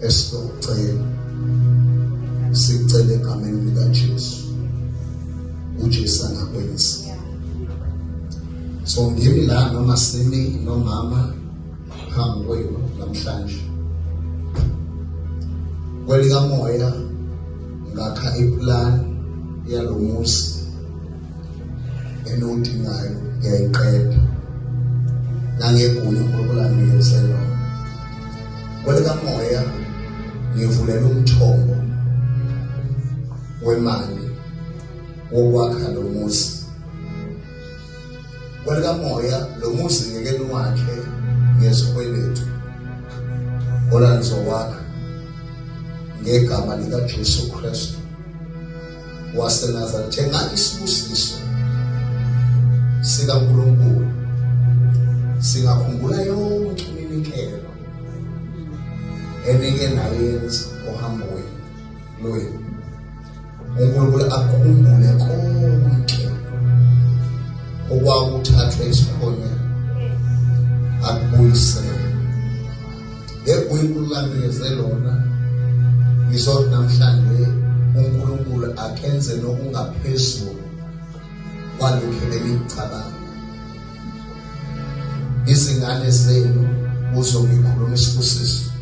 Esikucela sicele egameni likaJesu, uJesu angakwenza. So ngimi la noma simi nomama phambi kwenu namhlanje kwelikamoya, ngakha iplan yalomuzi eniwudingayo, ngiyayiqeda nangegunya uNkulunkulu anginikeze lona. Kwelikamoya ngivulela umthombo wemali wokwakha lo muzi. Kwelikamoya lo muzi ngeke niwakhe ngezikweletu, kodwa nizowakha ngegama likaJesu Kristu waseNazaretha. Ngathi isibusiso sikaNkulunkulu singakhumbula yonke iminikelo enike nayenza ohambweni lwenu. uNkulunkulu akhumbule konke okwakuthathwe isikhonye, akubuyisele ngegunya uNkulunkulu anikeze lona. Ngizothi namhlanje uNkulunkulu akenze nokungaphezulu kwalokhu ebenikucabanga. Izingane zenu, kuzongikhuluma isibusiso.